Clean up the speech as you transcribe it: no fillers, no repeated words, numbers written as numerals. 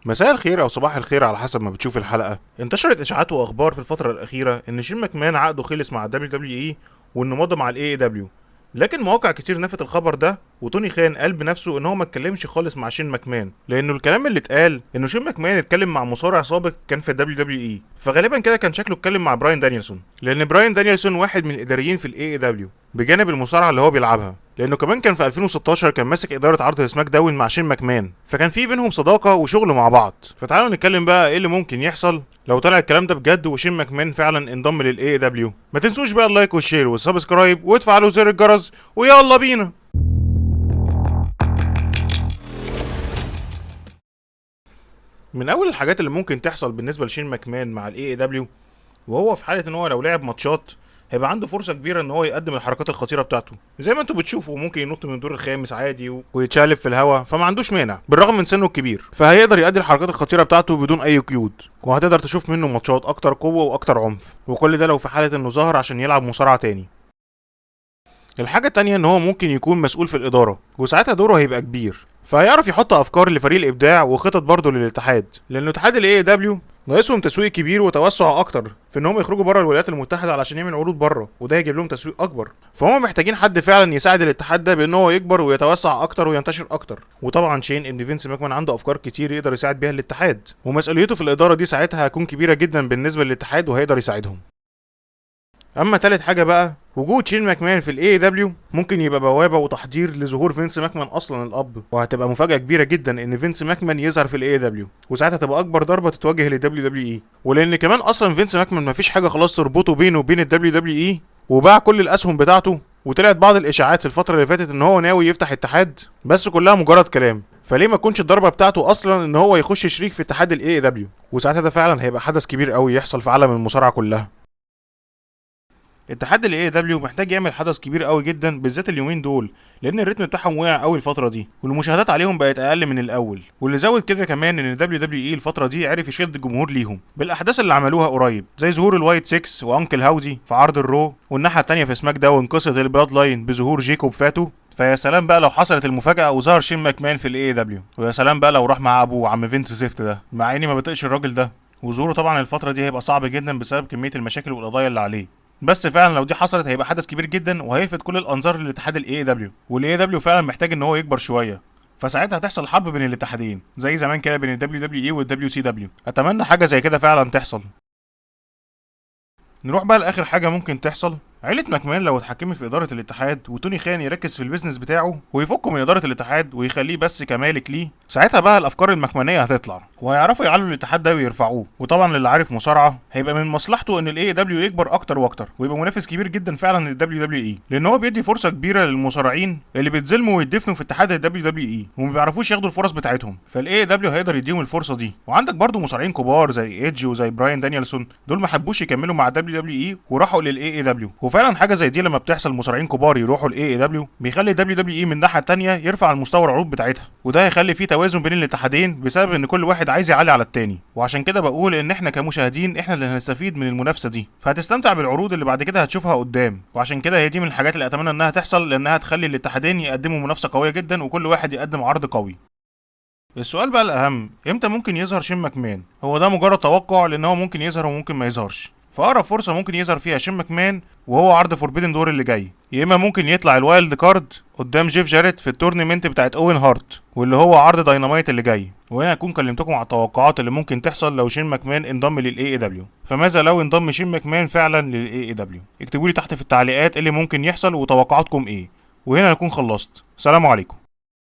مساء الخير او صباح الخير على حسب ما بتشوف الحلقة. انتشرت اشاعات واخبار في الفترة الاخيرة ان شين ماكمان عقده خلص مع WWE وانه مضى مع ال AEW، لكن مواقع كتير نفت الخبر ده، وتوني خان قال بنفسه ان هو ما اتكلمش خالص مع شين ماكمان، لانه الكلام اللي اتقال انه شين ماكمان اتكلم مع مصارع سابق كان في WWE، فغالبا كده كان شكله اتكلم مع براين دانيelson، لان براين دانيelson واحد من الاداريين في ال AEW بجانب المصارعة اللي هو بيلعبها، لانه كمان كان في 2016 كان ماسك ادارة عرض سماك داون مع شين ماكمان، فكان في بينهم صداقه وشغل مع بعض. فتعالوا نتكلم بقى ايه اللي ممكن يحصل لو طلع الكلام ده بجد وشين ماكمان فعلا انضم لل AEW. ما تنسوش بقى ال like وال share وال subscribe وتفعلوا زر الجرس، ويلا بينا. من اول الحاجات اللي ممكن تحصل بالنسبة لشين ماكمان مع ال AEW، وهو في حاله ان هو لو لعب ماتشات هيبقى عنده فرصة كبيرة ان هو يقدم الحركات الخطيرة بتاعته، زي ما انتم بتشوفوا ممكن ينط من الدور الخامس عادي ويتشقلب في الهواء، فما عندوش مانع بالرغم من سنة الكبير، فهيقدر يؤدي الحركات الخطيرة بتاعته بدون اي قيود، وهتقدر تشوف منه ماتشات اكتر قوة واكتر عنف، وكل ده لو في حاله انه ظهر عشان يلعب مصارعه تاني. الحاجة التانية ان هو ممكن يكون مسؤول في الادارة، وساعتها دوره هيبقى كبير، فهيعرف يحط افكار لفريق الابداع وخطط برضه للاتحاد، لان اتحاد ال AEW ناقصهم تسويق كبير وتوسع اكتر في ان هم يخرجوا بره الولايات المتحدة علشان يعملوا عروض بره، وده هيجيب لهم تسويق اكبر، فهم محتاجين حد فعلا يساعد الاتحاد ده بان هو يكبر ويتوسع اكتر وينتشر اكتر. وطبعا شين ابن فينس ماكمان عنده افكار كتير يقدر يساعد بيها الاتحاد، ومسؤوليته في الادارة دي ساعتها هتكون كبيرة جدا بالنسبة للاتحاد وهيقدر يساعدهم. اما تالت حاجة بقى، وجود شين ماكمان في ال AEW ممكن يبقى بوابه وتحضير لظهور فينس ماكمان اصلا الاب، وهتبقى مفاجاة كبيرة جدا ان فينس ماكمان يظهر في ال AEW، وساعتها تبقى اكبر ضربه تتوجه لل WWE، ولان كمان اصلا فينس ماكمان مفيش حاجة خلاص تربطه بينه وبين ال WWE، وباع كل الاسهم بتاعته، وطلعت بعض الاشاعات في الفترة اللي فاتت ان هو ناوي يفتح اتحاد، بس كلها مجرد كلام، فليه ما تكونش الضربة بتاعته اصلا ان هو يخش شريك في اتحاد ال AEW، وساعتها ده فعلا هيبقى حدث كبير قوي يحصل في عالم المصارعة كلها. اتحاد ال AEW محتاج يعمل حدث كبير قوي جدا بالذات اليومين دول، لان الريتم بتاعهم وقع قوي الفترة دي، والمشاهدات عليهم بقت اقل من الاول، واللي زود كده كمان ان WWE الفترة دي عرف يشد الجمهور ليهم بالاحداث اللي عملوها قريب، زي ظهور ال Wyatt 6 و Uncle Howdy في عرض ال Raw، والناحية الثانية في سماك داون قصة ال Bloodline بظهور جيكوب فاتو. فيا سلام بقى لو حصلت المفاجاة وظهر شين ماكمان في ال AEW، ويا سلام بقى لو راح مع ابوه عم فينس زفت ده، مع اني ما بطيقش الراجل ده، وظهوره طبعا الفترة دي هيبقى صعب جدا بسبب كمية المشاكل والقضايا اللي عليه، بس فعلا لو دي حصلت هيبقى حدث كبير جدا وهيلفت كل الانظار للاتحاد ال AEW، وال AEW فعلا محتاج ان هو يكبر شوية، فساعتها هتحصل حرب بين الاتحادين زي زمان كده بين ال WWE وال WCW. اتمنى حاجة زي كده فعلا تحصل. نروح بقى لاخر حاجة ممكن تحصل، عيله ماكمان لو اتحكمت في ادارة الاتحاد وتوني خان يركز في ال business بتاعه ويفكه من ادارة الاتحاد ويخليه بس كمالك ليه، ساعتها بقى الافكار الماكمانيه هتطلع وهيعرفوا يعلوا الاتحاد ده ويرفعوه. وطبعا للي عارف مصارعه هيبقى من مصلحته ان ال AEW يكبر اكتر واكتر ويبقى منافس كبير جدا فعلا لل WWE، لان هو بيدي فرصة كبيرة للمصارعين اللي بيتظلموا ويدفنوا في اتحاد ال WWE وما بيعرفوش ياخدوا الفرص بتاعتهم، فال AEW هيقدر يديهم الفرصة دي. وعندك برضو مصارعين كبار زي ايدج وزي براين دانيالسون، دول ما حبوش يكملوا مع WWE وراحوا لل AEW، وفعلا حاجة زي دي لما بتحصل مصارعين كبار يروحوا ال AEW بيخلي WWE من الناحية الثانية يرفع المستوى العروض بتاعتها، وده هيخلي فيه توازن بين الاتحادين بسبب ان كل واحد عايز يعلي على التاني. وعشان كده بقول ان احنا كمشاهدين احنا اللي هنستفيد من المنافسة دي، فهتستمتع بالعروض اللي بعد كده هتشوفها قدام. وعشان كده هي دي من الحاجات اللي اتمنى انها تحصل، لانها تخلي الاتحادين يقدموا منافسه قوية جدا وكل واحد يقدم عرض قوي. السؤال بقى الاهم، امتى ممكن يظهر شين ماكمان؟ هو ده مجرد توقع لان هو ممكن يظهر وممكن ما يظهرش، فاقرب فرصة ممكن يظهر فيها شين ماكمان وهو عرض Forbidden Door اللي جاي، يا اما ممكن يطلع ال wild card قدام جيف جاريت في ال tournament بتاعت اوين هارت واللي هو عرض داينامايت اللي جاي. وهنا اكون كلمتكم على التوقعات اللي ممكن تحصل لو شين ماكمان انضم لل AEW. فماذا لو انضم شين ماكمان فعلا لل AEW؟ اكتبوا لي تحت في التعليقات اللي ممكن يحصل وتوقعاتكم ايه. وهنا اكون خلصت، سلام عليكم.